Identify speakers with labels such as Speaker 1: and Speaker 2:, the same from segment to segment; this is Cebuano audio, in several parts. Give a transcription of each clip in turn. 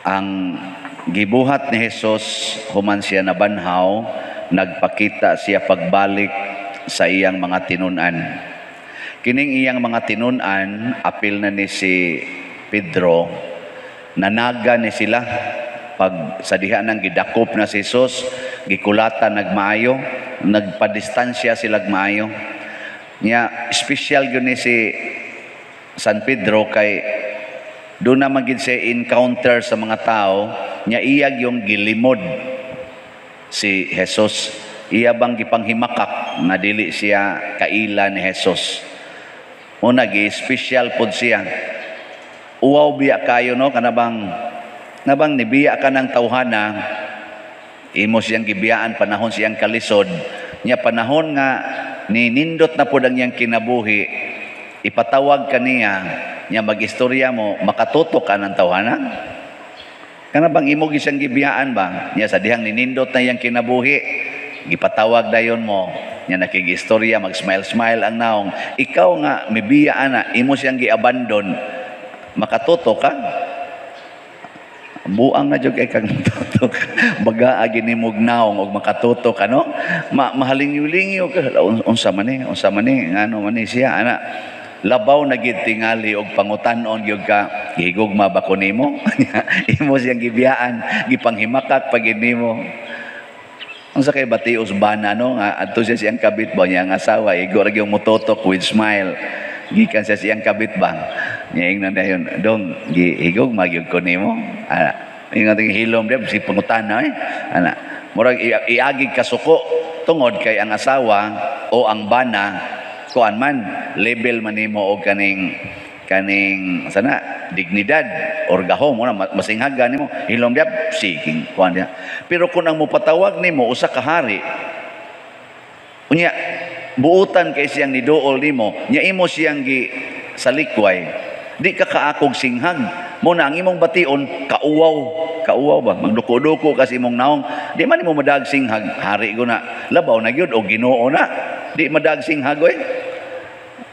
Speaker 1: Ang gibuhat ni Jesus human siya nabanhaw, nagpakita siya pagbalik sa iyang mga tinun-an. Kining iyang mga tinun-an, apil na ni si Pedro, nanaga ni sila pag sa diha nang gidakop na si Jesus, gikulatan nagmaayo, nagpadistansya sila maayo. Nya special gyud ni si San Pedro kay doon naman gid siya encounter sa mga tao nya iya yung gilimod si Jesus. Iya bang gipanghimakak nga dili siya kaila ni Jesus. Una gi special pod siya. Uwaw biya kayo, no, kana bang nabang nibiya ka ng tawhana, imo siyang gibiyaan panahon siyang kalisod nya, panahon nga ninindot na pod ang iyang kinabuhi, ipatawag ka niya nya magistorya mo, makatutok ka ng tawhana? Kana bang imo gi siyang gibiyaan ba nya, sa dihang ninindot na iyang kinabuhi, gipatawag dayon mo nya, nakigistorya, mag-smile smile ang naong. Ikaw nga mibiya ana, imo siyang giabandon, makatutok ka? Buang na jud kay kang tutok. Baga agi nimog naong og makatutok, ano, mahalingyo-lingyo ka. Unsa man ni, unsa man ni, ngano man ni siya ana? Labaw na gid tingali og pangutan-on gyud ka, "Gihigugma ba ko nimo?" Imo siyang gibiyaan, gipanghimakak pa gid nimo. Unsa kay batios bana, no, nga adto siya siyang kabit ba niya, ang asawa igo ra gyud mototok with smile gikan siya siyang kabit ba niya. Ingnan dayon, "Dong, gihigugma gyud ko nimo?" Ana, ingon ting hilom dia si pangutana eh. Ana, murag iagi kasuko tungod kay ang asawa o ang bana, kuan man, level man nimo og kaning kaning sana dignidad or gahom mo na masinghaga nimo. Hilom dia siging kuan dia. Pero kung ang mopatawag nimo usa ka hari unya, buutan kay siyang niduol nimo nya, imo siyang gi salikway, di ka kaakog singhag mo na ang imong bation kauwaw, kauwaw ba, magduko-duko kasi imong naong, di man nimo madag singhag. Hari ko na, labaw na gyud og Ginoo na, di madag singhag oy.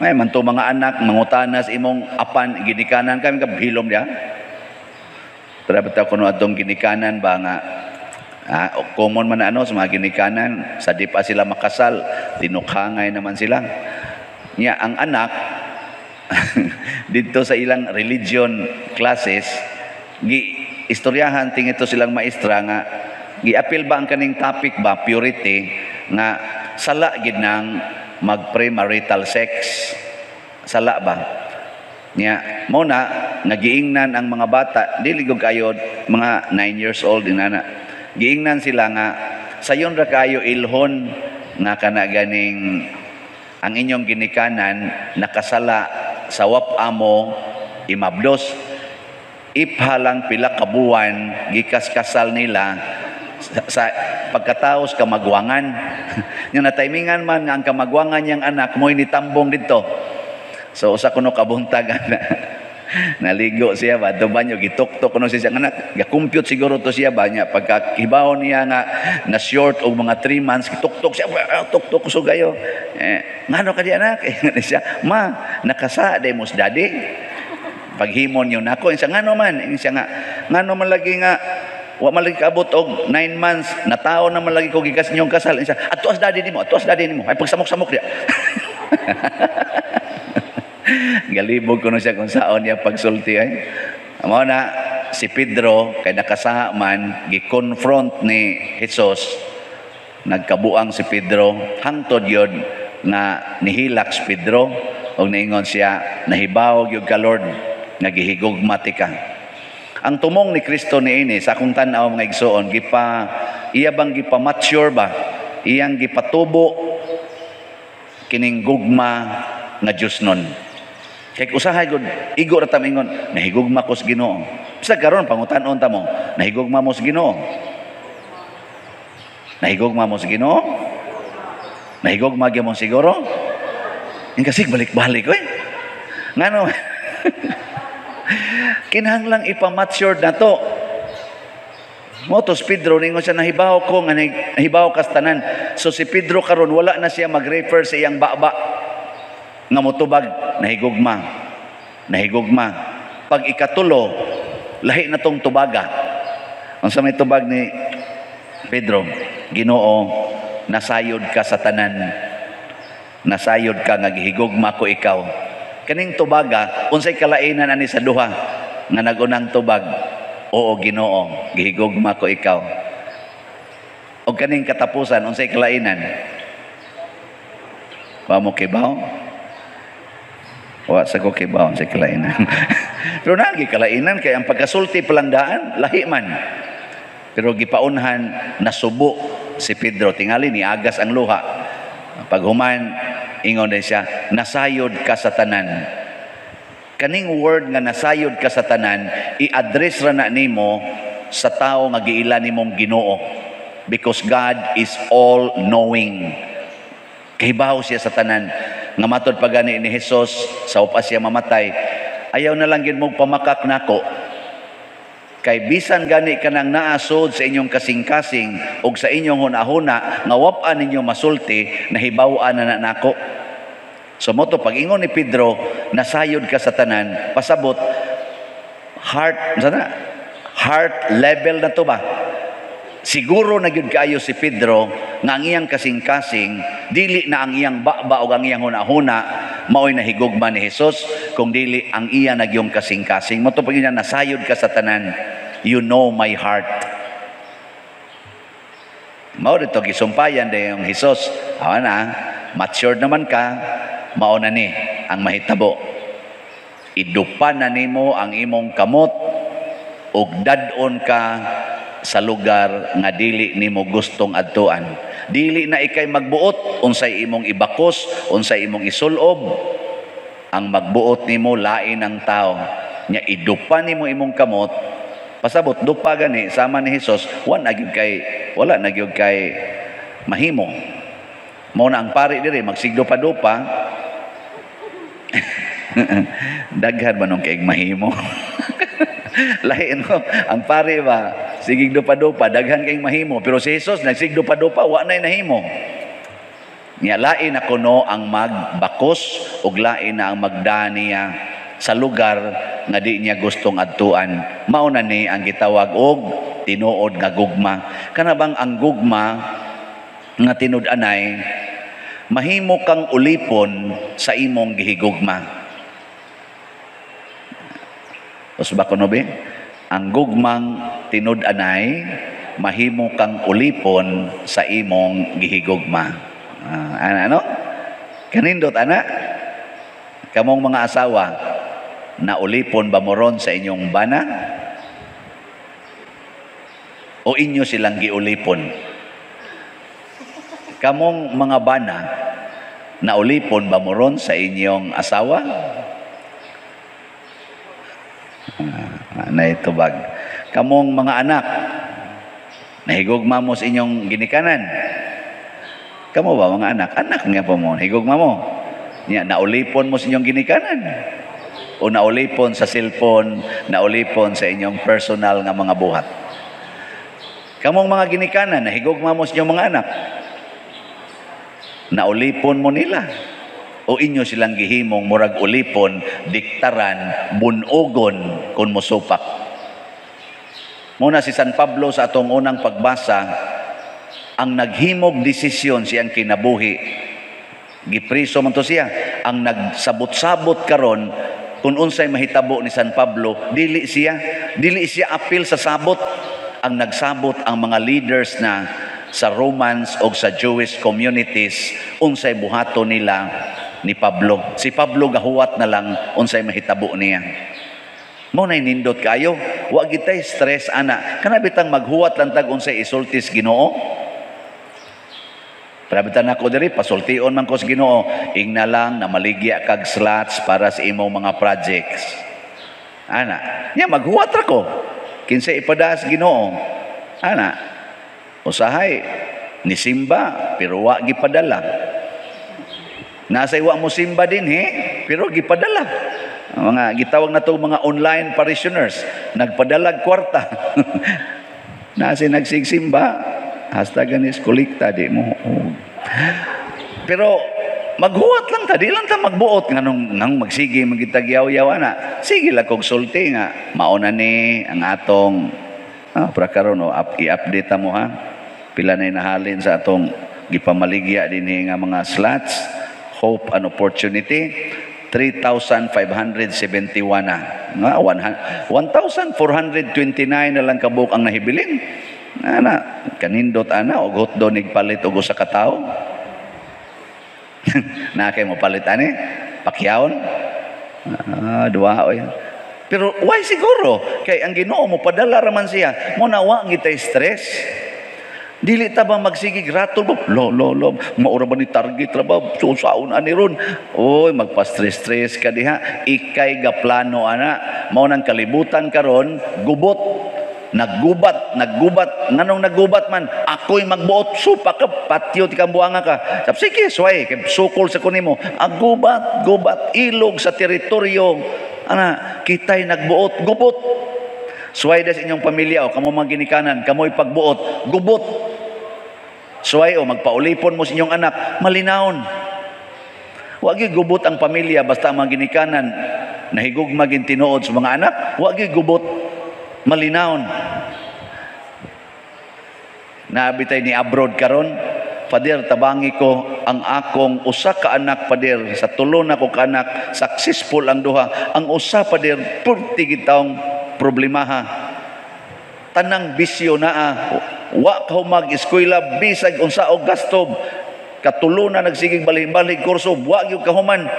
Speaker 1: May man to mga anak mangutana sa imong apan, ginikanan kami ka, hilom diya. Pero bitaw kuno atong ginikanan ba nga common man na ano sa mga ginikanan, sa di pa sila makasal, tinukhangay naman sila. Nya ang anak dito sa ilang religion classes, gi istoryahan ting ito silang maestra nga giapil ba ang kaning topic ba, purity, nga sala gid nang mag premarital sex, sala ba niya. Mo na nagiingnan ang mga bata, dili gud kayo mga 9 years old inana, giingnan sila nga sayon ra kayo ilhon nga kana ganing ang inyong ginikanan nakasala sa wap amo imabdos iphalang pila ka buwan gikas-kasal nila sa pagkataos kamagwangan. Yung nataymingan man nga ang kamagwangan niyang anak mo'y nitambong dito. So usa kuno kabuntag na naligo siya ba do banyo, gituktok kuno siya siyang anak. Ga-compute siguro to siya ba niya, pagka hibaw niya nga na short og mga 3 months, gituktok siya, ah, tuktok ko gayo eh, "Ngano ka di, anak?" Eh, siya, "Ma, nakasa day mos daddy." Paghimon yun ako siya, "Ngano man?" Siya nga, "Ngano man lagi nga wa man lagi kaabot og 9 months, natao na man lagi ko gikas inyong kasal." Siya, "Adto as daddy nimo, adto as daddy nimo." Ay pagsamok-samok diya. Galibog ko siya kung saon niya pagsulti ay. Mao na si Pedro kay nakasaha man, gi-confront ni Jesus, nagkabuang si Pedro hangtod yun nga nihilak si Pedro og niingon siya, "Nahibaw gyud ka, Lord, nga gihigugma ka." Ang tumong ni Kristo niini sa akong tan-aw, mga igsoon, gipa iya bang gipa-mature ba, iyang gipatubo kining gugma nga Dios nun. Kay usahay gud igo ra ta mingon, "Nahigugma ko sa Ginoo." Bisag karon pangutan-on ta mo, "Nahigugma mo sa Ginoo? Nahigugma mo sa Ginoo? Nahigugma gyud mo siguro?" Yung kasi balik-balik oy. Ngano? Kinahanglang ipa-mature na to. Motos Pedro ningon siya, "Nahibaw ko nga nahibaw kas tanan." So si Pedro karon wala na siya mag-refer sa iyang baba nga motubag, "Nahigugma. Nahigugma." Pag ikatulo, Lahi na tong tubaga. Unsa may tubag ni Pedro? "Ginoo, nasayod ka sa tanan. Nasayod ka nga gihigugma ko ikaw." Kaning tubaga, unsay kalainan ani sa duha nga nagunang tubag? "Oo, Ginoo, gihigugma ko ikaw." Og kaning katapusan, unsay kalainan? Wa mo kibaw? Wa sa ko kibaw unsay kalainan. Pero nagi kalainan kay ang pagkasulti pa lang daan, lahi man. Pero gipaunhan, nasubo si Pedro, tingali ni agas ang luha. Paghuman, ingon din siya, "Nasayod ka sa tanan." Kaning word nga "nasayod ka sa tanan", i-address ra na nimo sa tao nga giila nimong Ginoo. Because God is all knowing. Kahibaw siya sa tanan. Nga matod pa gani ni Jesus sa upas siya mamatay, "Ayaw na lang gid mo pamakak nako. Kay bisan gani kanang naasod sa inyong kasing-kasing ug sa inyong hunahuna nga wap-an ninyo masulti, nahibaw-an na na nako." So mao to pag ingon ni Pedro, "Nasayod ka sa tanan," pasabot heart sana, heart level na to ba? Siguro na gyud kaayo si Pedro nga ang iyang kasing-kasing, dili na ang iyang baba o ang iyang hunahuna maoy nahigugma ni Jesus, kung dili ang iya nagyong kasing-kasing. Mao to pag niya, "Nasayod ka sa tanan, you know my heart." Mao dito gisumpayan yung Jesus, "Awa na, matured naman ka, mao na ni ang mahitabo. Idupa na nimo ang imong kamot ug dad-on ka sa lugar nga dili nimo gustong adtuan. Dili na ikay magbuot unsay imong ibakos, unsay imong isulob. Ang magbuot nimo lain ang tao. Nya idupa nimo imong kamot." Pasabot dupa gani sama ni Jesus, wala na gyud kay mahimo. Mao na ang pari diri magsigdupa-dupa. Daghan ba nung kay mahimo? Lahi no, ang pari ba sigig dupa-dupa, daghan kay mahimo, pero si Jesus nagsigdupa-dupa, wa nay nahimo. Nya lain na kuno ang magbakos ug lain na ang magdaniya sa lugar nga di niya gustong adtuan. Mao na ni ang gitawag og tinuod nga gugma. Kana bang ang gugma nga tinud-anay, mahimo kang ulipon sa imong gihigugma. Usba ko no be? Ang gugmang tinud-anay, mahimo kang ulipon sa imong gihigugma. Ana ano? Kanindot ana? Kamong mga asawa, na ulipon ba mo ron sa inyong bana? O inyo silang giulipon? Kamong mga bana, na ulipon ba mo ron sa inyong asawa? Naitubag. Kamong mga anak, nahigugma mo sa inyong ginikanan. Kamo ba mga anak? Anak nga po mo, higugma mo. Nya, naulipon mo sa inyong ginikanan. O naulipon sa cellphone, naulipon sa inyong personal nga mga buhat. Kamong mga ginikanan, nahigugma mo sa inyong mga anak. Naulipon mo nila. O inyo silang gihimong murag ulipon, diktaran, bunogon kung mosupak. Muna si San Pablo sa atong unang pagbasa, ang naghimog desisyon siyang kinabuhi. Gipriso man to siya. Ang nagsabot-sabot karon kung unsay mahitabo ni San Pablo, dili siya apil sa sabot. Ang nagsabot ang mga leaders na sa Romans o sa Jewish communities, unsay buhato nila ni Pablo. Si Pablo gahuwat na lang unsay mahitabo niya. Mao nay nindot kayo. Wa gitay stress ana. Kana bitang maghuwat lang tag unsay isultis Ginoo. Pero bitan ako diri pasultion man ko sa Ginoo, ingna lang na maligya kag slots para sa imong mga projects. Ana, nya maghuwat ra ko. Kinsa ipadas Ginoo? Ana. Usahay ni simba pero wa gipadala. Nasa iwa mo simba din he, pero gipadala. Mga gitawag na to mga online parishioners, nagpadalag kwarta. Nasa nagsigsimba, hasta ganis kolekta di mo. Pero Maghuwat lang ta, di lang ta magbuot nganong nang magsige magitagyaw-yaw ana. Sige lang kog sulti nga mauna ni ang atong pra karon, oh, i-update mo ha. Pila na nahalin sa atong gipamaligya dinhi nga mga slots, Hope and Opportunity, 3,571 na. Nga 1,429 na lang kabuok ang nahibilin. Ana, kanindot ana og hotdog palit og usa ka tawo. Na kay mo palit ani? Pakyawon? Ah, duwa oy. Pero why siguro? Kay ang Ginoo mo padala raman siya. Mo na wa gitay stress. Dili ta ba magsige ratol ba? Lo lo lo, maura ba ni target ra ba? Susaon ani ron. Oy, magpa-stress-stress ka diha. Ikay gaplano ana. Mao nang kalibutan karon gubot. Naggubat, naggubat. Nganong naggubat man? Ako'y magbuot, supa ka, patyo ti kang buanga ka. Sab sige, suway, kay sukol sa kunimo. Ang gubat, gubat, ilog sa teritoryo. Ana, kita'y nagbuot, gubot. Suway das inyong pamilya o kamo mga ginikanan, kamo'y pagbuot, gubot. Suway o magpaulipon mo sa inyong anak, malinawon. Wag gubot ang pamilya basta ang mga ginikanan nahigugma tinuod sa mga anak, wag gubot, malinawon. Naabi tay ni abroad karon, "Father, tabangi ko ang akong usa ka anak, Father. Sa tulo na ko ka anak, successful ang duha. Ang usa, Father, purti gid taong problemaha. Tanang bisyo naa, wa ka mag eskwela bisag unsa og gasto. Katulo na nagsigig balhin-balhin kurso, wa gyud kahuman.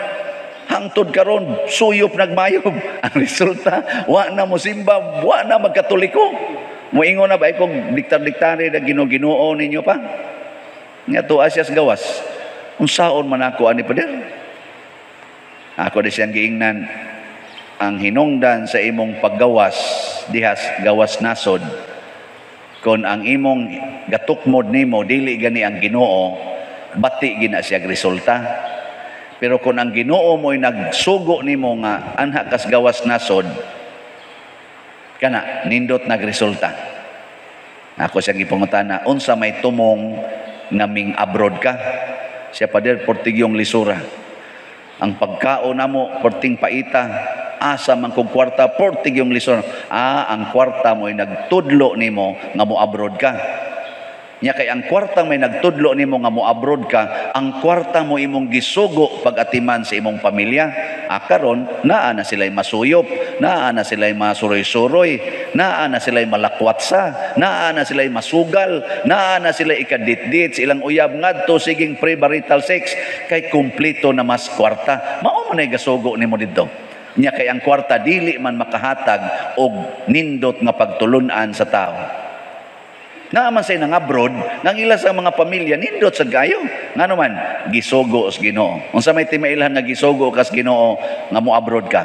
Speaker 1: Hangtod karon suyop nagmayob. Ang resulta, wa na mo simba, wa na magkatoliko." Moingon na ba kung diktar-diktare na Ginoo ninyo pa? Nga tuwa siya sa gawas. Unsaon man ako ani, Pader? Ako di siyang giingnan, ang hinungdan sa imong paggawas dihas gawas nasod, kon ang imong gatukmod nimo dili gani ang Ginoo, bati gina siya resulta. Pero kung ang Ginoo mo'y nagsugo nimo nga anha kas gawas nasod, kana nindot nagresulta. Ako siyang gipangutana, unsa may tumong nga ming abroad ka? Siya, "Pader, portigyong lisura. Ang pagkaon namo porting paita, asa man kog kwarta, portigyong lisura." Ah, ang kwarta mo'y nagtudlo nimo nga mo abroad ka. Nya kay ang kwarta may nagtudlo nimo nga mo abroad ka, ang kwarta mo imong gisugo pag-atiman sa imong pamilya. Ah, karon naa na sila'y masuyop, naa na sila'y masuroy-suroy, naa na sila'y malakwatsa, naa na sila'y masugal, naa na sila'y ikaditdit sa ilang uyab ngadto siging premarital sex kay kumpleto na mas kwarta. Mao man ay gasugo nimo didto. Nya kay ang kwarta dili man makahatag og nindot nga pagtulun-an sa tao. Naaman say nang abroad, nang ila sa mga pamilya nindot sad kayo. Ngano man gisugo sa Ginoo. Unsa may timailhan nga gisugo kas Ginoo nga mo abroad ka?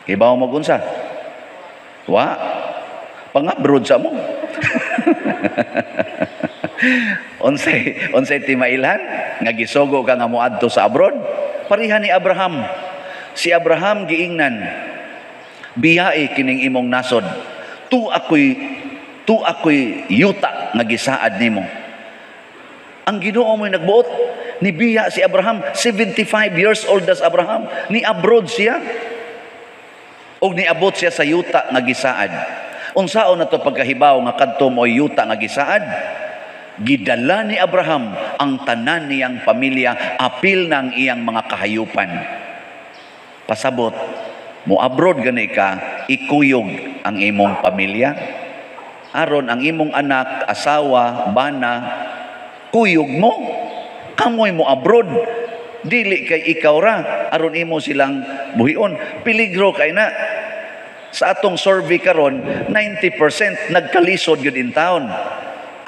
Speaker 1: Kibaw mo unsa? Wa. Pang-abroad sa mo. Unsay timailhan nga gisugo ka nga moadto sa abroad? Pareha ni Abraham. Si Abraham giingnan, "Biyae kining imong nasod. Tu ako'y yuta nga gisaad nimo." Ang Ginoo mo'y nagbuot. Nibiya si Abraham, 75 years old as Abraham, ni abroad siya. Og niabot siya sa yuta nga gisaad. Unsaon na to pagkahibaw nga kadto mo'y yuta nga gisaad? Gidala ni Abraham ang tanan niyang pamilya, apil ng iyang mga kahayupan. Pasabot, mo abroad gani ka, ikuyog ang imong pamilya. Aron ang imong anak, asawa, bana, kuyog mo. Kamoy mo abroad. Dili kay ikaw ra, aron imo silang buhion. Peligro kay na. Sa atong survey karon, 90% nagkalisod yun in town.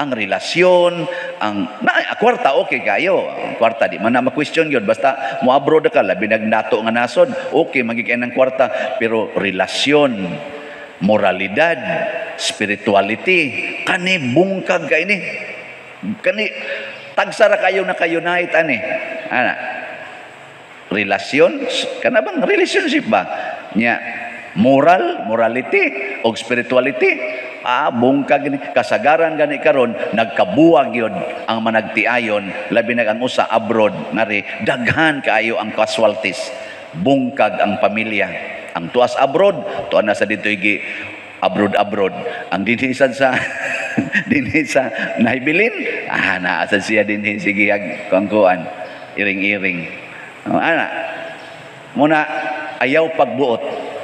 Speaker 1: Ang relasyon, ang na, kwarta okay kayo. Ang kwarta di man na ma-question yun. Basta mo abroad ka, labi nagnato nga nasod, okay magiging ng kwarta, pero relasyon, moralidad, spirituality, kani bungkag kay ni. Kani tagsara kayo na kayo-unite ani. Ana. Relasyon, kana bang relationship ba? Nya Moral, morality og spirituality. Ah, bungkag gani kasagaran gani karon nagkabuwag yun ang managtiayon, labi na ang usa abroad nari daghan kaayo ang casualties. Bungkag ang pamilya. Ang tuas abroad, tuan na sa dito gi abroad abroad. Ang dinhi sad sa dinhi sa nahibilin, ah, naa sad siya dinhi sige ag kuan iring-iring. Oh, ana. Muna ayaw pagbuot,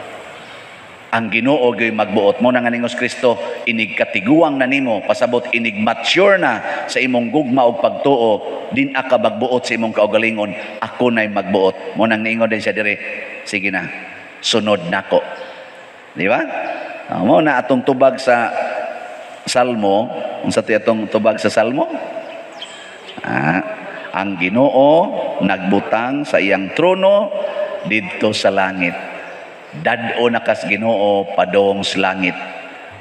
Speaker 1: ang Ginoo gyoy magbuot mo na nga ningos Kristo inig katiguang na nimo, pasabot inig mature na sa imong gugma og pagtuo, din aka magbuot sa imong kaugalingon, ako na'y magbuot mo. Nang niingon din siya dire, sige na, sunod nako, di ba? Mo na atong tubag sa Salmo. Unsa ti atong tubag sa Salmo? Ang Ginoo nagbutang sa iyang trono didto sa langit, dad-o na kas Ginoo padong sa langit,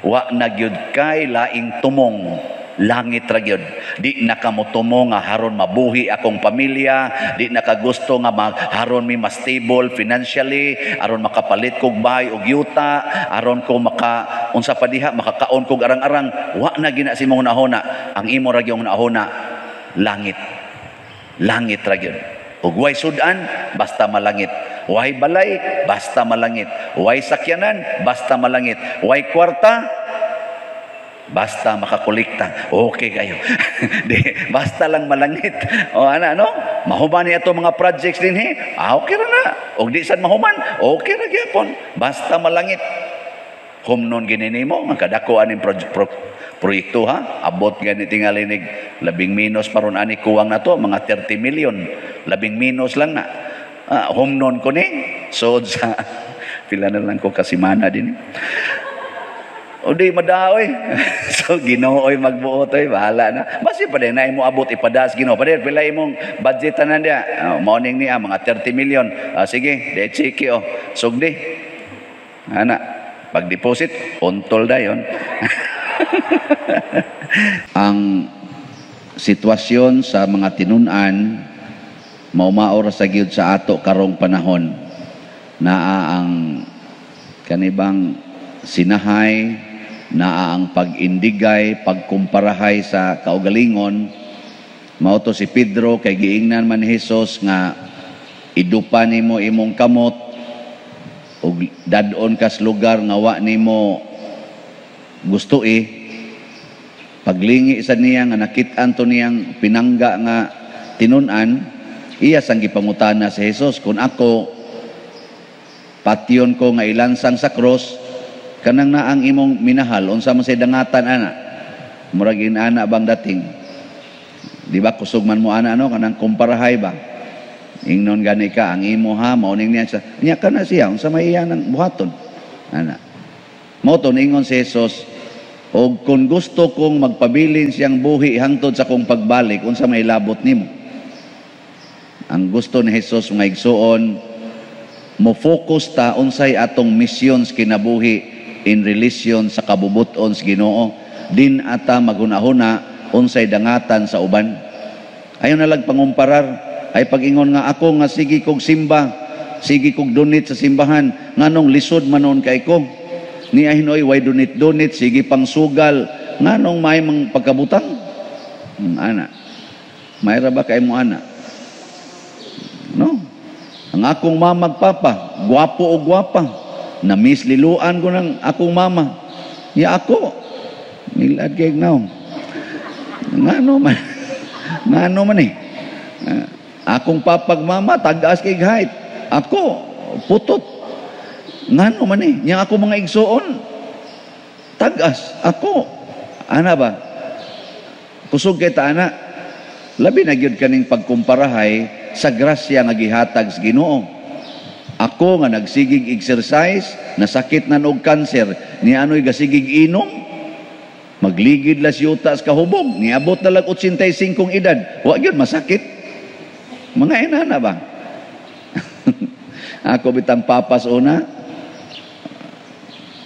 Speaker 1: wa na gyud kay laing tumong, langit ra gyud. Di na kamo nga haron mabuhi akong pamilya, di na kagusto nga haron mi mas stable financially, aron makapalit kog bahay og yuta, aron ko maka unsa pa diha, makakaon kog arang-arang. Wa na gina si imong nahona. Ang imo ra gyud nahona, langit, langit ra gyud. Ug way sudan basta malangit. Way balay, basta malangit. Way sakyanan, basta malangit. Way kwarta, basta makakolekta. Okay kayo. Di, basta lang malangit. O ana, no? Mahuman niya mga projects din. Ah, okay ra na. Og di sad mahuman, okay ra gyapon. Basta malangit. Humnon gini nimo, nga kadako aning proyekto ha. Abot gani tingali nig labing minus paron ani kuwang na to, mga 30 million. Labing minus lang na. Ah, humnon ko ni. So sa pila na lang ko kasimana din. O di madaoy. So Ginooy magbuot oy, bahala na. Basi pa din na imo abot ipadas Ginoo. Pa din pila imong budget tanan dia. Oh, morning niya mga 30 million. Ah, sige, di chiki oh. Sugdi. Ana, pag deposit untol dayon. Ang sitwasyon sa mga tinun-an maumao ra sa gyud sa ato karong panahon. Naa ang kanibang sinahay, naa ang pag-indigay, pagkumparahay sa kaugalingon. Mao to si Pedro kay giingnan man ni Hesus nga idupa nimo imong kamot ug dad-on kas lugar nga wa nimo gusto eh. Paglingi sa niya nga nakit-an to niyang pinangga nga tinun-an, iya sang gipangutana si Jesus, kung ako patyon ko nga ilansang sa cross, kanang naang imong minahal, unsa man say dangatan ana? Murag inana bang dating? Di ba kusog man mo ana, no, kanang kumparahay ba? Ingnon gani ka ang imo ha, mauning niya sa niya kana siya, unsa may iya nang buhaton ana? Mao to ningon si Jesus, og kung gusto kong magpabilin siyang buhi hangtod sa kong pagbalik, unsa may labot nimo? Ang gusto ni Jesus, mga igsuon, mo focus ta unsay atong misyon sa kinabuhi in relation sa kabubuton sa Ginoo. Din ata maghunahuna unsay dangatan sa uban. Ayon na lang pangumparar, ay pag-ingon nga ako nga sige kog simba, sige kog donate sa simbahan, nganong lisod manon kay ko? Ni hinoy way donate-donate, sige pang sugal, nganong may mang pagkabutang? Ana. Mayra ba kay mo ana? No. Ang akong mama ug papa, gwapo o gwapa. Na-miss liluan ko ng akong mama. Ya ako, nilad kay now. Ngano man? Ngano man eh? Akong papag mama, tag-as kay height. Ako, putot. Ngano man eh? Nya ako mga igsuon, tag-as. Ako, ana ba? Kusog kay ta ana. Labi na gyud kaning pagkumparahay sa grasya nga gihatag sa Ginoo. Ako nga nagsigig exercise, nasakit na og cancer, ni ano'y gasigig inom, magligid las yuta sa kahubog, niabot na lang 85 edad, wa gyud masakit. Mga inana ba? Ako bitang papas una,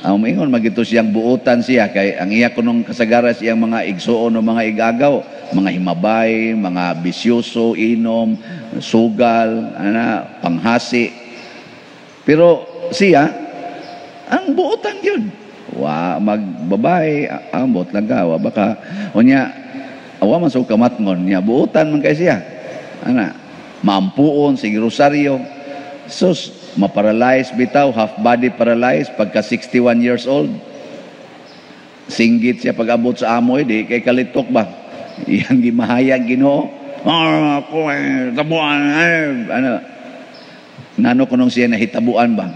Speaker 1: ang maingon magito siyang buotan siya kay ang iya kunong kasagaran siyang mga igsuon o mga igagaw, mga himabay, mga bisyoso, inom, sugal, ana, panghasi. Pero siya Ang buotan yun. Wa magbabay, ambot lang ka, wa baka. Unya, awa man sa kamatngon niya, buotan man kay siya. Ana, maampuon, sige rosaryo. Sus, maparalyze bitaw, half body paralyzed pagka 61 years old. Singgit siya pag-abot sa amoy, di kay kalitok ba? Iyang gimahayag Ginoo. Ah, ako eh, tabuan, eh, ano. Ngano kunong siya nahitabuan ba?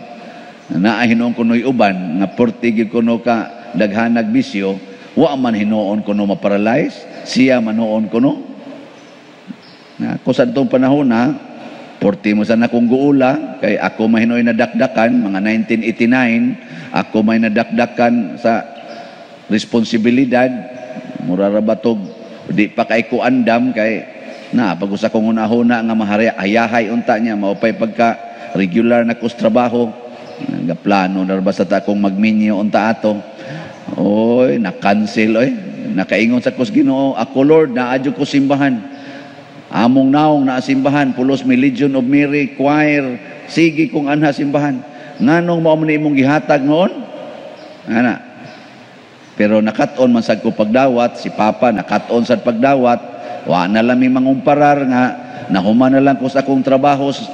Speaker 1: Naa hinuon kuno'y uban, nga porti gyud kuno ka daghanag bisyo, wa man hinuon kuno maparalyze, siya manuon kuno. Na, ko sa itong panahon na, porti mo sa nakong guula, kay ako mahinoy nadakdakan, mga 1989, ako may nadakdakan sa responsibilidad, mura ra batog, di pa kay ko andam, kay na, pag usa kong hunahuna nga mahayahay unta niya, maupay pagka regular na kus trabaho, nagaplano na ba sa akong magminyo unta ato. Oy, na-cancel oy. Nakaingon sa kus Ginoo, ako Lord, naadyo ko simbahan. Among naong naasimbahan, pulos may Legion of Mary choir, sige kong anha simbahan. Nganong mao man imong gihatag noon? Ana. Pero nakat-on man sad ko pagdawat, si Papa nakat-on sad pagdawat, wa na lang mi mangumparar nga nahuman na lang ko sa akong trabaho sa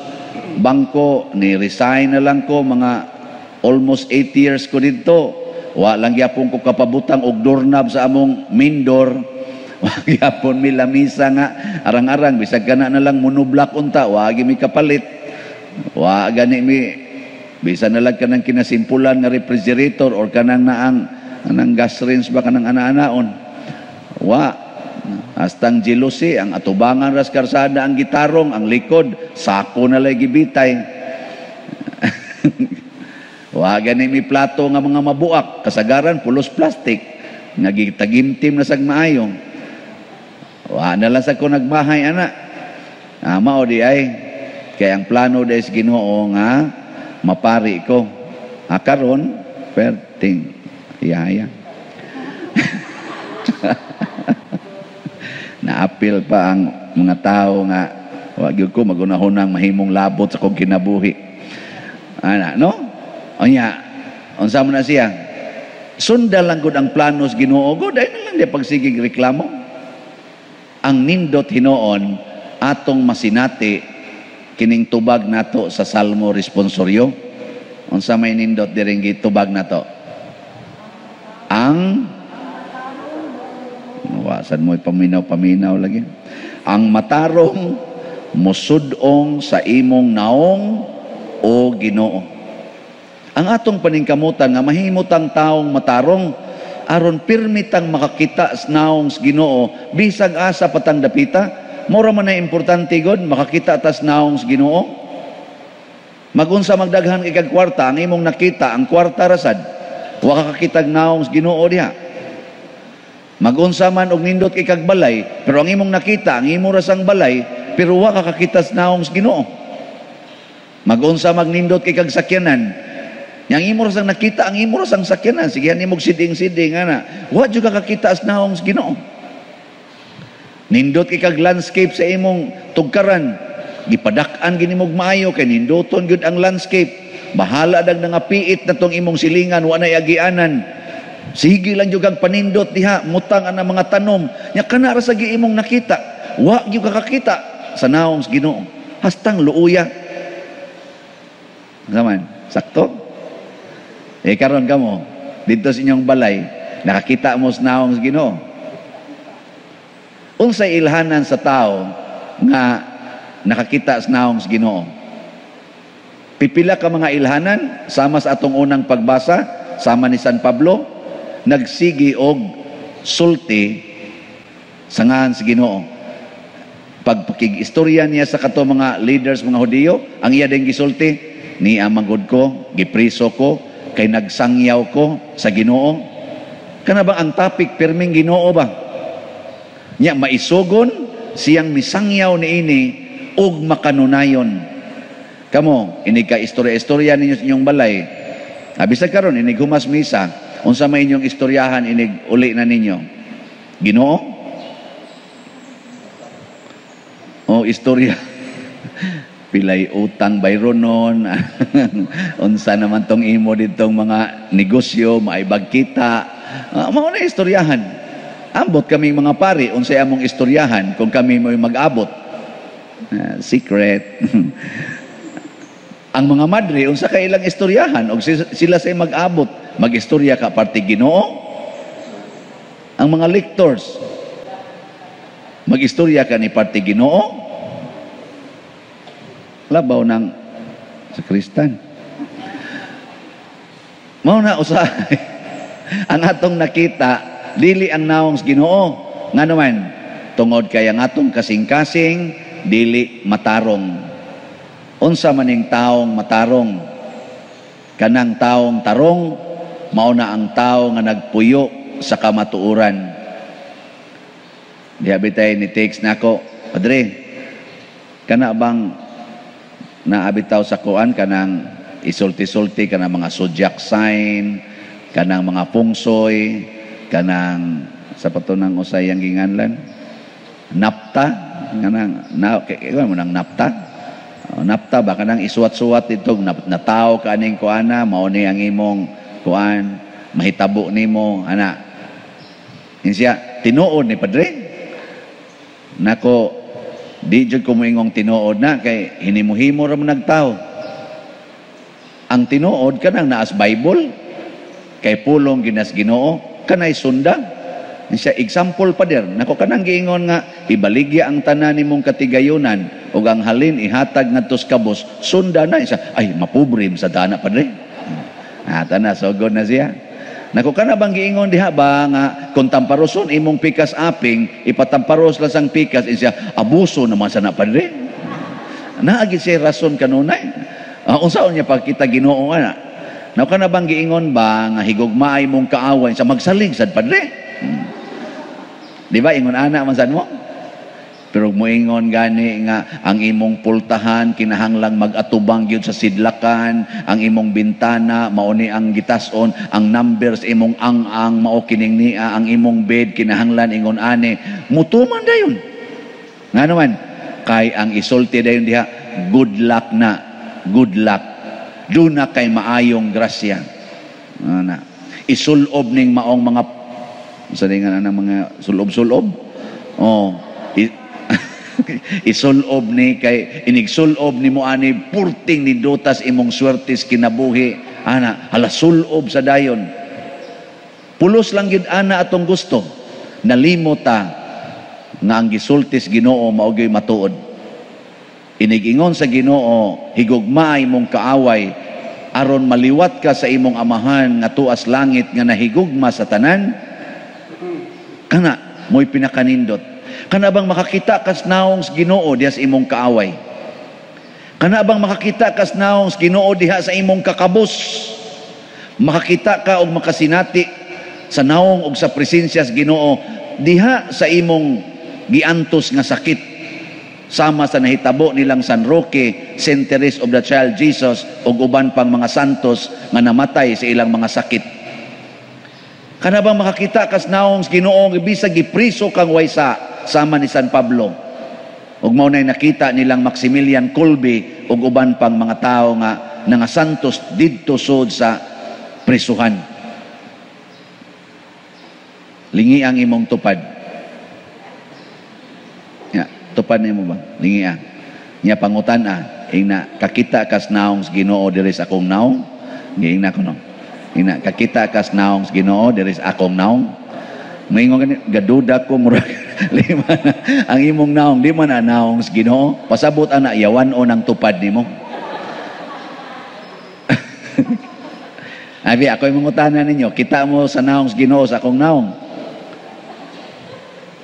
Speaker 1: bangko, ni resign na lang ko mga almost 8 years ko didto. Wa lang gyapon ko kapabutang og doorknob sa among main door. Wa gyapon mi lamisa nga arang-arang bisag kana na lang monoblock unta, wa gi mi kapalit. Wa gani mi bisan na lang kanang kinasimpulan nga refrigerator or kanang naang anang gas range ba kanang ana-anaon. Wa hastang jealousy ang atubangan ras karsada ang gitarong ang likod sako na lay gibitay. Wa gani mi plato nga mga mabuak kasagaran pulos plastic nga gitagimtim na sag maayo. Wa na lang sa ko nagbahay ana. Ah, mao di ay kay ang plano di sa Ginoo nga mapari ko. Ah, karon perting yaya. Naapil pa ang mga tao nga wa gyud ko magunahunang mahimong labot sa kong kinabuhi. Ana, no? Unya, unsa man na siya? Sunda lang gud ang plano sa Ginoo gud, ay na lang di pagsigig reklamo. Ang nindot hinuon atong masinati kining tubag nato sa Salmo responsoryo. Unsa may nindot diring gitubag nato? Ang wasan mo paminaw-paminaw lagi. Ang matarong musudong sa imong naong o Ginoo. Ang atong paningkamutan nga mahimutang taong matarong aron pirmitang makakita sa naong sa Ginoo bisag asa patang dapita, mura man na importante god makakita tas naong sa Ginoo. Magunsa magdaghan ikag kwarta, ang imong nakita ang kwarta rasad, wa ka kakitag naong sa Ginoo diha. Magunsa man og nindot ikag balay, pero ang imong nakita ang imo rasang balay, pero wa ka kakita sa naong sa Ginoo. Magunsa magnindot ikag sakyanan, yang imo rasang nakita ang imo rasang sakyanan, sige nimog siding-siding ana, wa jud ka kakita sa naong sa Ginoo. Nindot ikag landscape sa imong tugkaran, gipadak-an gini mog maayo kay nindoton gyud ang landscape. Bahala dag nga piit na tong imong silingan, wa nay agianan. Sige lang jud kag panindot diha, mutang ana mga tanom. Nya kana ra sa imong nakita, wa gyud ka kakita sa naong sa Ginoo. Hastang luuya. Zaman, sakto? Eh karon kamo didto sa inyong balay, nakakita mo sa naong sa Ginoo. Unsay ilhanan sa tao nga nakakita sa naong sa Ginoo? Pipila ka mga ilhanan sama sa atong unang pagbasa, sama ni San Pablo, nagsigi og sulti sa ngalan sa Ginoo. Pagpakig-istorya niya sa kato mga leaders, mga Hudiyo, ang iya din gisulti, ni amang ko, gipriso ko, kay nagsangyaw ko sa Ginoo. Kana ba ang topic pirming Ginoo ba? Nya maisugon siyang misangyaw niini og makanunayon. Kamo, inig ka istorya-istorya ninyo sa inyong balay. Bisag karon inig humas misa, unsa may inyong istoryahan inig uli na ninyo? Ginoo? O istorya. Pilay utang bayronon, unsa naman tong imo ditong mga negosyo, maibag kita. Mao na istoryahan. Ambot kami mga pari unsay among istoryahan kung kami mo'y mag-abot. Secret. Ang mga madre, unsa kay ilang istoryahan og sila say mag-abot, mag-istorya ka parte Ginoo. Ang mga lectors, mag-istorya ka ni parte Ginoo. Labaw ng sakristan. Mao na usahay ang atong nakita, dili ang naong sa Ginoo. Ngano man, tungod kay ang atong kasing-kasing dili matarong. Unsa maning taong matarong? Kanang taong tarong mao na ang tao nga nagpuyo sa kamatuoran. Diha bitay ni text nako, "Padre, kana bang naabitaw sa kuan, kanang isulti-sulti kanang mga zodiac sign, kanang mga fungsoy, kanang sa patunang usayang ginganlan napta, kanang na kay mo nang napta? Oh, napta ba, kanang isuwat-suwat itong natao ka aning kuana, mao ni ang imong kuan, mahitabo nimo ana." Siya, "Tinuod ni, Padre?" Nako, di jud ko moingong tinuod na kay hinimuhimo ra man nagtao. Ang tinuod kanang naas Bible kay pulong ginas Ginoo, kanay sunda. Siya, "Example, Pader." Nako, kanang giingon nga ibaligya ang tanan nimong katigayunan ug ang halin ihatag ngadto sa kabos, sunda na. Siya, "Ay, mapobre sa dana, Padre." Ah, tana sugod na siya. Nako, kana bang giingon diha ba nga kung tamparoson imong pikas aping, ipatamparos lang sang pikas? Siya, "Abuso naman sana, Padre." Naagi siya rason kanunay. Unsaon niya pagkita Ginoo ana? Nako, kana bang giingon ba nga higugmaay mong kaaway sa magsalig sad, Padre? Di ba ingon ana man sad mo? Pero moingon gani nga ang imong pultahan kinahanglang mag-atubang gyud sa sidlakan, ang imong bintana mao ni ang gitas-on, ang numbers imong ang-ang mao kining nia, ang imong bed kinahanglan ingon ani, mutuman dayon. Nga naman, kay ang isulti dayon diha, good luck na, good luck. Duna kay maayong grasya. Ana. Isulob ning maong mga sa nga ang mga sulob-sulob. Oh, isulob ni kay inigsulob ni mo ani purting ni dutas imong swertes kinabuhi ana, hala, sulob sa dayon. Pulos lang gid ana atong gusto. Nalimot ta nga ang gisultis Ginoo mao gyud matuod. Inigingon sa Ginoo, higugmaay mong kaaway aron maliwat ka sa imong Amahan nga tuas langit nga nahigugma sa tanan. Kana mo'y pinakanindot. Kana bang makakita kas naong sa Ginoo diha sa imong kaaway? Kana bang makakita kas naong sa Ginoo diha sa imong kakabos? Makakita ka og makasinati sa naong og sa presensya sa Ginoo diha sa imong giantos nga sakit, sama sa nahitabo nilang San Roque, Saint Therese of the Child Jesus ug uban pang mga santos nga namatay sa ilang mga sakit. Kana bang makakita kas naong sa Ginoo bisag gipriso kang waysa, sama ni San Pablo? Ug mao nay nakita nilang Maximilian Kolbe ug uban pang mga tawo nga nangasantos didto sud sa prisuhan. Lingi ang imong tupad. Ya, tupad nimo ba? Lingi ang. Nya pangutan ah, ingna, kakita kas naong sa Ginoo diri sa akong naong? Giingna ko no. Ingna, kakita kas naong sa Ginoo diri sa akong naong? Maingon gani, gaduda ko murag lima na ang imong naong, di man na naong sa Ginoo. Pasabot ana yawan o nang tupad nimo. Abi, ako yung mangutana ninyo, kita mo sa naong sa Ginoo sa akong naong?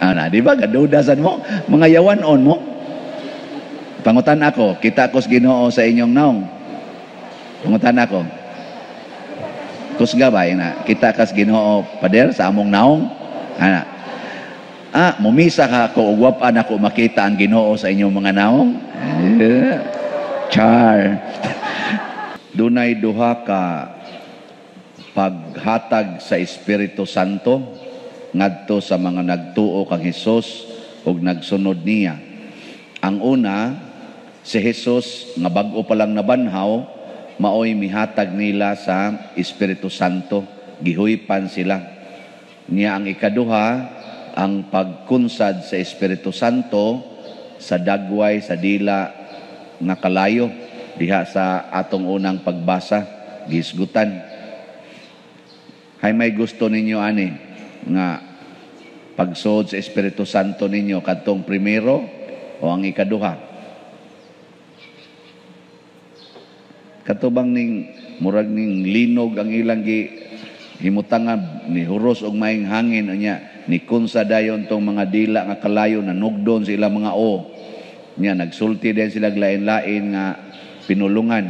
Speaker 1: Ana, di ba gaduda sad mo? Mga yawan on mo. Pangutan ako, kita ko sa Ginoo sa inyong naong? Pangutan ako. Kusga ba na? Kita kas Ginoo, Pader, sa among naong? Ana. Ah, mumisa ka ako ug wap ako makita ang Ginoo sa inyong mga naong? Eh, char. Dunay duha ka paghatag sa Espiritu Santo ngadto sa mga nagtuo kang Hesus ug nagsunod niya. Ang una, Si Jesus nga bag-o pa lang nabanhaw, maoy mihatag nila sa Espiritu Santo, gihuypan sila. Niya ang ikaduha, ang pagkunsad sa Espiritu Santo sa dagway sa dila nga kalayo diha sa atong unang pagbasa, gihisgutan. Hay may gusto ninyo ani nga pagsuod sa Espiritu Santo ninyo, kadtong primero o ang ikaduha? Kadto bang ning murag ning linog ang ilang gi himutangan ni huros og maing hangin, unya ni kunsa dayon tong mga dila nga kalayo na nugdon sa ilang mga o. Nya nagsulti din sila lain-lain nga pinulungan.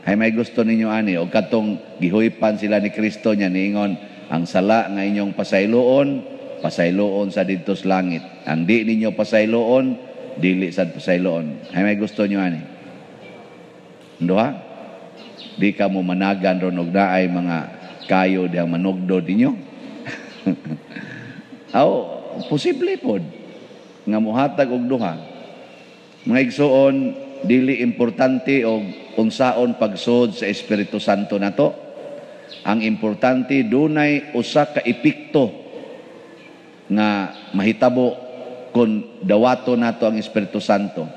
Speaker 1: Hay may gusto ninyo ani og kadtong gihuypan sila ni Kristo nya niingon ang sala nga inyong pasayloon, pasayloon sa didto sa langit. Ang di ninyo pasayloon, dili sad pasayloon. Hay may gusto niyo ani? Duha? Di ka mo managan ron og naay mga kayo dihang manugdo ninyo. Aw, posible pod nga mohatag og duha. Mga igsoon, dili importante og unsaon pagsuod sa Espiritu Santo nato. Ang importante, dunay usa ka epekto nga mahitabo kung dawato nato ang Espiritu Santo.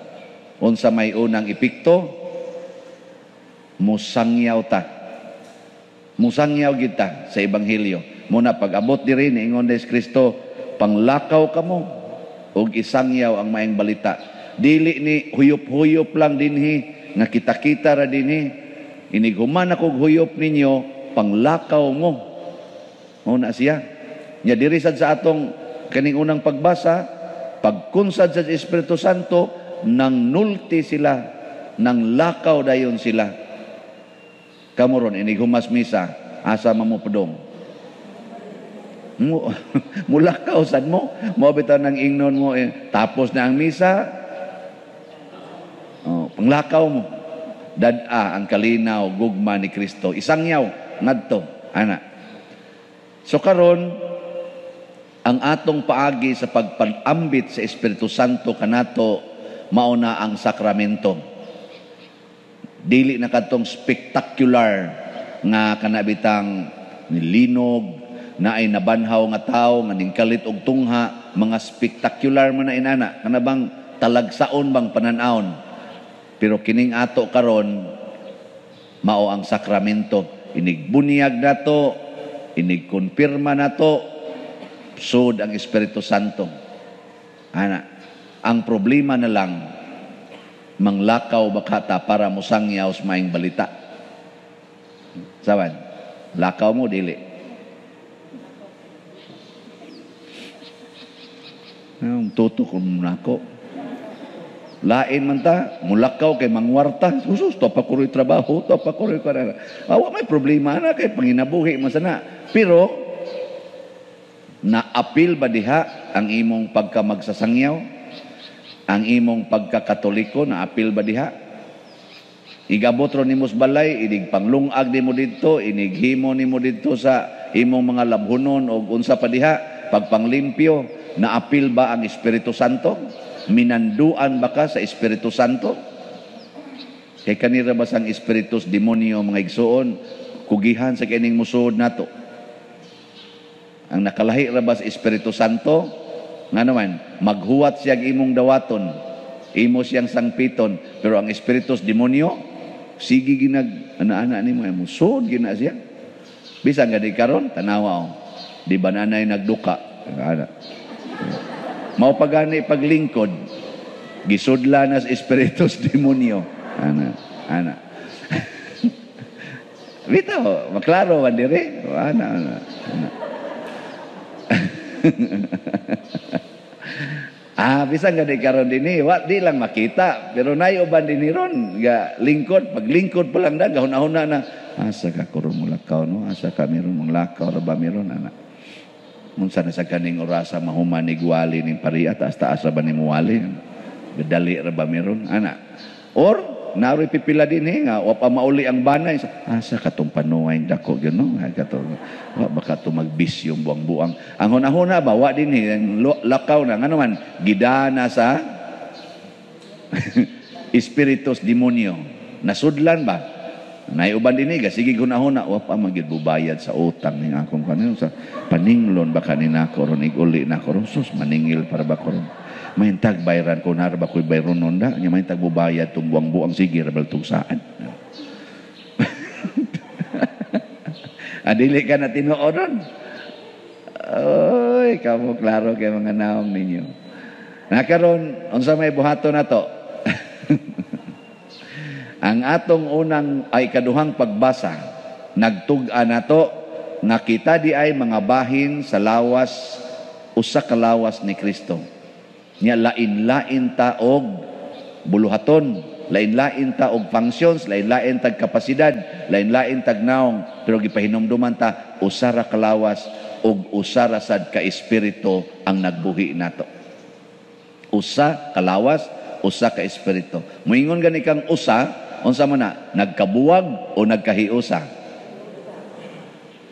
Speaker 1: Unsa may unang epekto? Musangyaw ta. Musangyaw kita sa Ebanghelyo. Muna pag-abot diri niingon ni Kristo, panglakaw kamo og isangyaw ang maayong balita. Dili ni huyop-huyop lang dinhi nga kita-kita ra dinhi. Inig human akog huyop ninyo, panglakaw mo. Una siya. Nya diri sad sa atong kaning unang pagbasa, pagkunsad sa Espiritu Santo, nang nulti sila, nang lakaw dayon sila. Kamo ron inig humas misa, asa mamupudong. Mulakaw sad mo, mo bitaw nang ingnon mo, eh, tapos na ang misa, oh, panglakaw mo. Dad-a ang kalinaw, gugma ni Kristo. Isangyaw ngadto, ana. So karon ang atong paagi sa pagpag-ambit sa Espiritu Santo kanato mao na ang sakramento. Dili na kadtong spectacular nga kanabitang nilinog, na ay nabanhaw nga tawo nga ningkalit og tungha, mga spectacular man na inana, kanabang talagsaon bang panan-awon. Pero kining ato karon mao ang sakramento. Inigbuniyag nato, inigkumpirma nato, sud ang Espiritu Santo. Ana, ang problema na lang, manglakaw ba ka ta para mosangyaw sa maayong balita? Saban, lakaw mo, dili. Tuto ko nako. Lain man ta, mulakaw kay mangwarta. Susus, topa ko rin trabaho, topa ko rin karara. Awa may problema na kay panginabuhi man sana. Pero, naapil ba diha ang imong pagkamagsasangyaw? Ang imong pagkakatoliko, naapil ba diha? Igabot ro nimo sa balay, inig panglungag nimo didto, inig himo nimo didto sa imong mga labhonon og unsa pa diha, pagpanglimpyo, naapil ba ang Espiritu Santo? Minanduan ba ka sa Espiritu Santo? Kay kanira ba sang espiritus demonyo mga igsoon, kugihan sa kining musuod nato? Ang nakalahi ra ba sa Espiritu Santo? Nga naman, maghuwat siyang imong dawaton, imo siyang sangpiton, pero ang espiritus demonyo, sige ginag, ana-ana nimo, musuod gina siya. Bisan gani karon, tanawa o. Di ba nanay nagduka? Ana. Mao pagani paglingkod, gisudla na sa espiritus demonyo. Ana, ana. Bitaw, maklaro man dire. Ana, ana, ana. Bisan gani karon dinhi, wa di lang makita, pero nay uban dinhi ron ga lingkod, paglingkod pa lang da gahuna-huna na asa ka karon mo lakaw no, asa ka meron mong lakaw ra ba meron ana. Unsa na sa kaning orasa mahuman ni gwali ning pariya, taas-taas ra ba ni muwali? Gadali ra ba meron ana? Or naroy pipila dinhi nga wa pa mauli ang banay, asa katong panuay dako gyud no, kato wa baka to magbisyo buang-buang. Ang hunahuna ba wa dinhi lakaw na ngano man gidana sa Espiritus demonyo. Nasudlan ba? Nay uban dinhi sige hunahuna, wa pa man gyud bubayad sa utang ning akong kanin sa paninglon ba kanina ko ron, iguli na ko ron, sus, maningil para ba ko ron, mahintag bayran ko na ba ko'y bayronon da nya, mahintag bubayad tong buang-buang, sige ra tugsaan. Adili ka na tinuod ron. Oy, kamo klaro kay mga naong ninyo. Nakaron unsa may buhaton nato? Ang atong unang ay kaduhang pagbasa, nagtug-an nato nga kita di ay mga bahin sa lawas, usa ka lawas ni Kristo. Nya lain-lain ta og buluhaton, lain-lain ta og functions, lain-lain tag kapasidad, lain-lain tag naong, pero gipahinumduman ta usa ra ka lawas og usa ra sad ka espiritu ang nagbuhi nato. Usa ka lawas, usa ka espiritu. Moingon gani kang usa, unsa man na, nagkabuwag o nagkahiusa?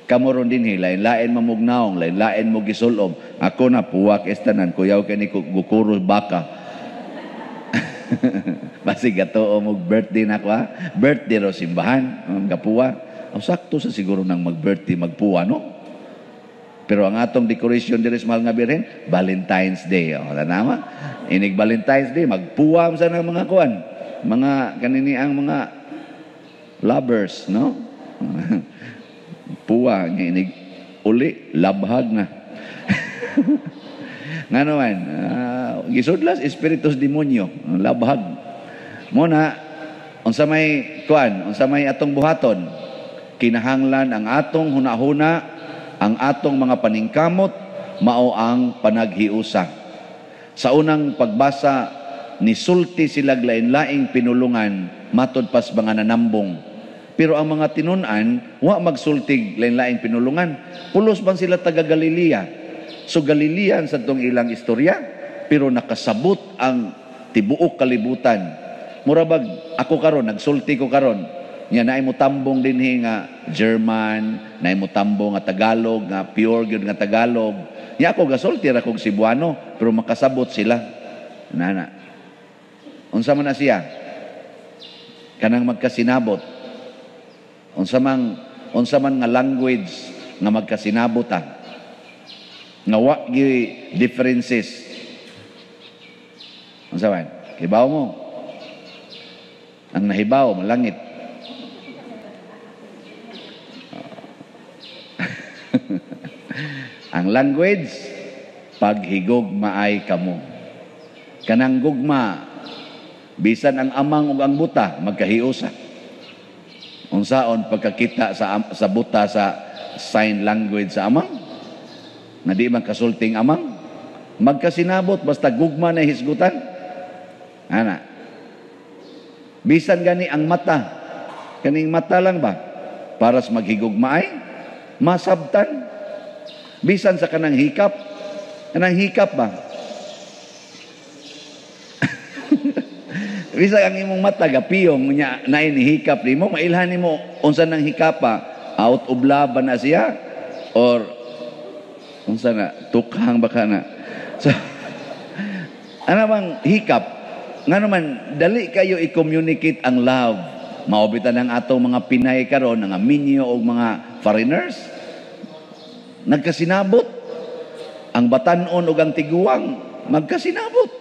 Speaker 1: Kamo ron dinhi, lain-lain mamugnaong, lain-lain mo gisulom. Ako na puwak estanan, kuyaw kay ni gukuro baka. Basig gatoo mo birthday na ko, ha? Birthday ro simbahan, gapuwa. O sakto sa siguro nang mag-birthday magpuwa, no? Pero ang atong decoration diri sa Mahal nga Birhen, Valentine's Day. O, tanawa? Inig Valentine's Day, magpuwa sa nang mga kuan. Mga kanini ang mga lovers, no? Puwa, nga inig uli, labhag na. Nga naman, gisudlas, espiritus demonyo, labhag. Muna, unsa may kuan, unsa may atong buhaton, kinahanglan ang atong hunahuna, ang atong mga paningkamot, mao ang panaghiusa. Sa unang pagbasa, nisulti sila lain-laing pinulungan, matod pas mga nanambong. Pero ang mga tinun-an, wa magsultig lain-laing pinulungan. Pulos man sila taga Galilea. So Galilean sa tong ilang istorya, pero nakasabot ang tibuok kalibutan. Murabag ako karon, nagsulti ko karon, nya naay mo tambong dinhi nga German, naay mo tambong nga Tagalog, nga pure gyud nga Tagalog. Nya ako gasulti ra kog Cebuano, pero makasabot sila. Nana. Unsa man na siya? Kanang magkasinabot. Unsa man nga language nga magkasinabot ta? Nga wa gyud differences. Unsa man? Kibaw mo. Ang nahibaw malangit. Ang language, paghigog maay kamo. Kanang gugma, bisan ang amang ug ang buta magkahiusa. Unsaon pagkakita sa buta sa sign language sa amang, nga di man kasulting amang, magkasinabot basta gugma na hisgutan. Ana. Bisan gani ang mata, kaning mata lang ba para sa maghigugmaay, masabtan. Bisan sa kanang hikap ba? Bisan ang imong mata gapiyong nya naay ni hikap nimo, mailhan nimo unsa nang hikapa, out of love ba na siya or unsa na, tukhang ba ka na? So ana bang hikap, ngano man dali kayo i-communicate ang love. Mao bitan ang atong mga Pinay karon nga minyo og mga foreigners. Nagkasinabot ang batan-on ug ang tiguang, magkasinabot.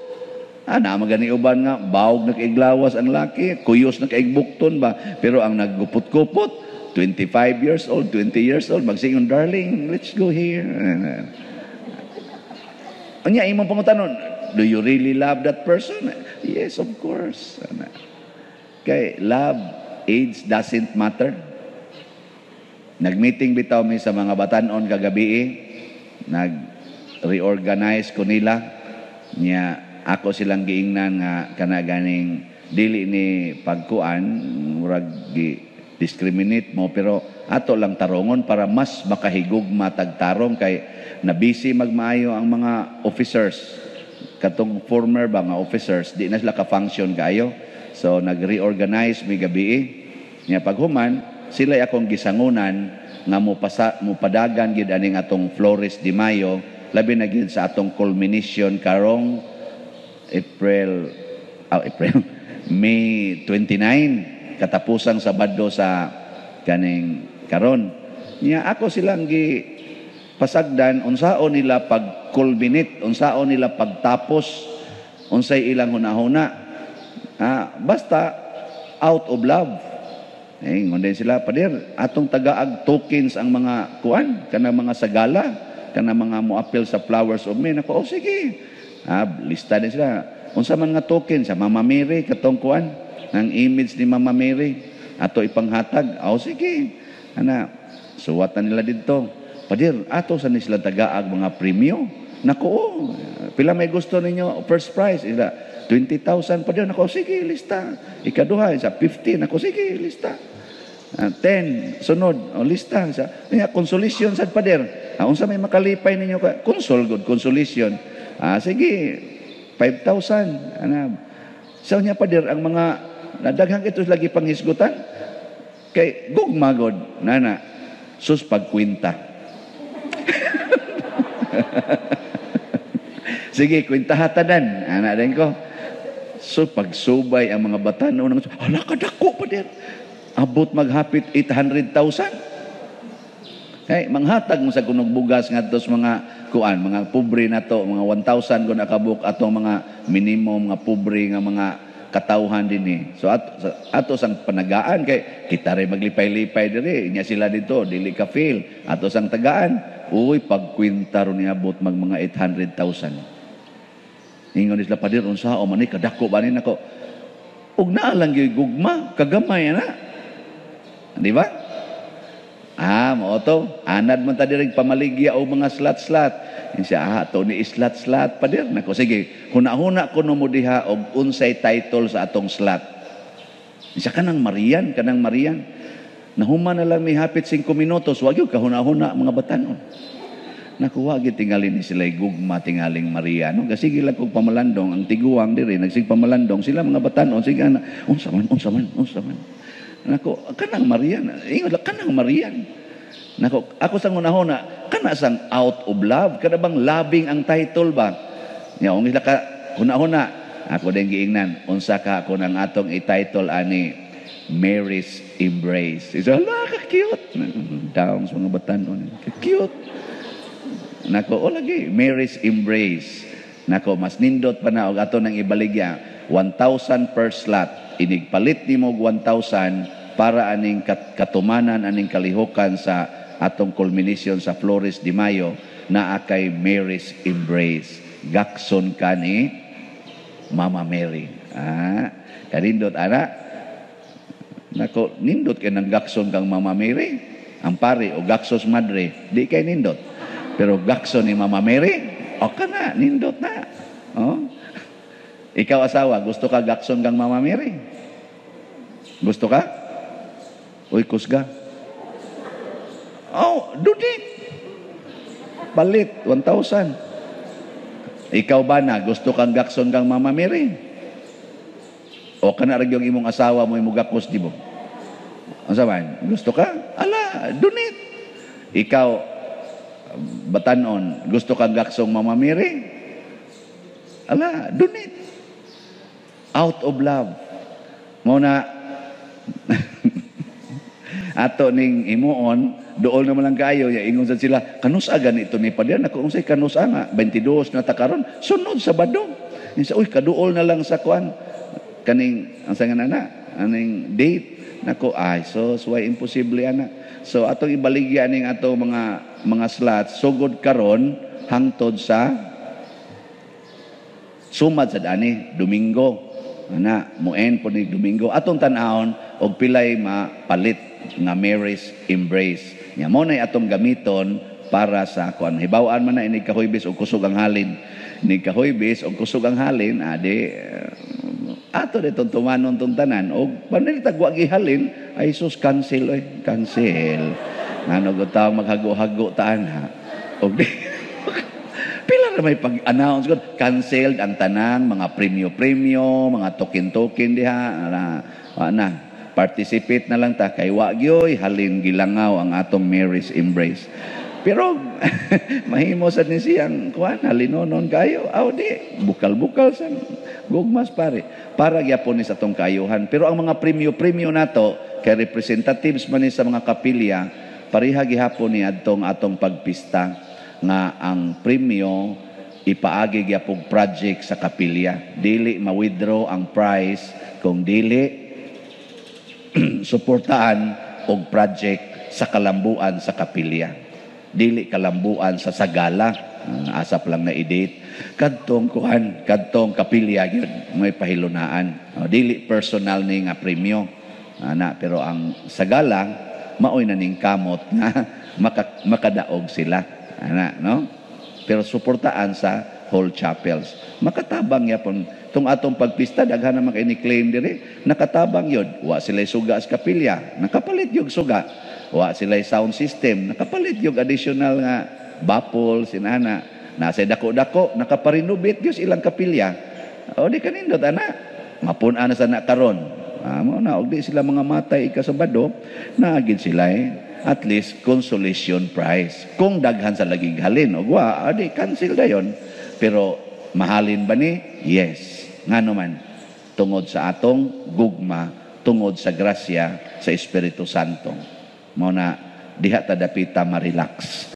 Speaker 1: Ana magani uban nga bawog nakaiglawas ang laki, kuyos nakaigbukton ba, pero ang naggupot-kupot 25 years old, 20 years old, magsingon, darling, let's go here. Unya imong pangutanon, do you really love that person? Yes, of course. Ana. Kay love, age doesn't matter. Nagmeeting bitaw mi sa mga batan-on kagabi, nag-reorganize ko nila. Nya ako silang giingnan nga kana ganing dili ni pagkuan, murag gi discriminate mo, pero ato lang tarongon para mas makahigugma tagtarong kay nabisi magmaayo ang mga officers. Katong former ba nga officers, di na sila ka-function kaayo. So nag-reorganize mi gabi. Nya paghuman, sila akong gisangunan nga mupadagan gid aning atong Flores de Mayo, labi na gid sa atong culmination karong April May 29, katapusang Sabado sa kaning karon. Nya ako silang gi pasagdan unsaon nila pag culminate, unsaon nila pagtapos, unsay ilang hunahuna. Ah, basta out of love. Eh, ngunday sila, "Pader, atong tagaag tokens ang mga kuan, kana mga sagala, kana mga moapil sa Flowers of May." Nako, "Oh, sige." Ah, lista din sila. Unsa man nga token sa Mama Mary katong kuan, ang image ni Mama Mary ato ipanghatag. Oh, sige. Ana, suwatan nila didto. "Pader, ato sa ni sila tagaag mga premyo." Nako, "Oh, pila may gusto ninyo first prize?" Ila 20,000, pader. Nako, "Sige, lista." Ikaduha sa 50. Nako, "Sige, lista." 10 sunod, oh, lista sa nya consolation sad, pader. Ah, unsa may makalipay ninyo ka? Console good, consolation. Ah, sige, 5,000. Ana. Sa niya, pader, ang mga nadaghang ito lagi panghisgutan kay gugma god nana sus pagkwenta. "Sige, kwentahatanan." Ana din ko. So pagsubay ang mga batanon, "Hala, kadako, pader. Abot maghapit 800,000." Hey, manghatag mo sa kunog bugas ngadto sa mga kuan, mga pobre na to, mga 1,000 kun nakabuk atong mga minimum nga pobre nga mga katawhan dinhi. So ato sang panagaan kay kita ray maglipay-lipay diri, nya sila dito dili ka feel. Ato sang tagaan, uy, pagkwenta ron niabot mag mga 800,000. Ingon sila, "Pader, unsa o man ni kadako ba ni?" Nako. Ug naa lang gyud gugma, kagamay na. Di ba? Ah, mao to. Anad man ta diri pamaligya og mga slot-slot. Siya, ah, to ni slot-slot, pader. Nako, "Sige, huna-huna kuno mo diha og unsay title sa atong slot." Siya, "Kanang Marian, kanang Marian." Nahuman na lang may hapit 5 minutos, wag gyud kahuna-huna mga batanon. Nakuha gyud tingali ni sila gugma tingaling Maria. No? Kasi lang kog pamalandong, ang tiguang diri nagsig pamalandong sila mga batanon, sige na, unsa man, unsa man, unsa man. Nako, "Kanang Marian." Ingon lang, "Kanang Marian." Nako, ako sa hunahuna, kana sang out of love, kana bang loving ang title ba? Nya, ung sila ka hunahuna, ako din giingnan, unsa ka ako ng atong i-title ani? Mary's Embrace. Isa, hala, ka-cute. Down sa mga batanon. Ka-cute. Nako, o lagi, Mary's Embrace. Nako, mas nindot pa na og ato nang ibaligya, 1,000 per slot. Inigpalit nimo og 1,000 para aning katumanan aning kalihukan sa atong culmination sa Flores de Mayo na kay Mary's Embrace. Gakson ka ni Mama Mary. Ah, kanindot ana. Nako, nindot kay nang gakson kang Mama Mary. Ang pare o gaksos madre, di kay nindot. Pero gakson ni Mama Mary, o ka na, nindot na. Oh. Ikaw asawa, gusto ka gakson kang Mama Mary? Gusto ka? Uy, kusga. Oh, donate. Palit, 1,000. Ikaw ba na, gusto kang gakson kang Mama Mary? O kana ra yung imong asawa mo imong gakos di mo? Unsa man? Gusto ka? Ala, donate. Ikaw, batanon, gusto kang gaksong Mama Mary? Ala, donate. Out of love. Mo na ato ning imuon, dool naman lang kayo, ya ingon sad sila, "Kanusa ganito ni pader?" Nako, "Unsay kanusa nga? 22 na ta karon, sunod Sabado." Insa, "Uy, kaduol na lang sa kuan kaning ang sa nga na aning date." Nako, ay so why imposible ana. So atong ibaligya ning ato mga slots sugod karon hangtod sa sumad sa ani Domingo. Ana, mo-end po ni Domingo. Atong tan-awon og pilay mapalit nga Mary's Embrace. Nya mo nay atong gamiton para sa kuan. Hibaw-an man na inig kahuybis og kusog ang halin. Inig kahuybis og kusog ang halin, adi ato ditong tumanon tong tanan og panilitag wa gihalin, ay sus, cancel oy, cancel. Ngano gud tawo maghago-hago taan ha. Og di pila ra may pag-announce ko, canceled ang tanang mga premyo-premyo, mga token-token diha, na, wa na. Participate na lang ta kay wa gyoy halin, gilangaw ang atong Mary's Embrace. Pero mahimo sad ni siyang kuan, halinonon kayo. Aw di bukal-bukal sa Gugmas pare. Para gyapon ni sa atong kaayuhan. Pero ang mga premyo-premyo nato kay representatives man ni sa mga kapilya, pareha gihapon ni adtong atong pagpista nga ang premyo ipaagi gyapon project sa kapilya. Dili ma-withdraw ang prize kung dili suportahan og project sa kalambuan sa kapilya. Dili kalambuan sa sagala. Asa pa lang na i-date. Kadtong kuan, kadtong kapilya gyud may pahilunaan. Oh, dili personal ni nga premyo. Ana, pero ang sagala maoy na ning kamot nga makadaog sila. Ana, no? Pero suportaan sa whole chapels. Makatabang yapon tong atong pagpista, daghan naman kay ni claim diri, nakatabang yun. Wa sila suga sa kapilya, nakapalit yung suga. Wa sila sound system, nakapalit yung additional nga baffle sinana. Nasa dako-dako, nakaparenovate gyud ilang kapilya. O di kanindot ana. Mapun-an na sa na karon. Ah, mo na og di sila mga matay ikasabado, naagid sila eh at least consolation prize. Kung daghan sa laging halin og wa, adi cancel dayon. Pero mahalin ba ni? Yes. Ngano man? Tungod sa atong gugma, tungod sa grasya sa Espiritu Santo. Mao na diha ta dapita ma-relax.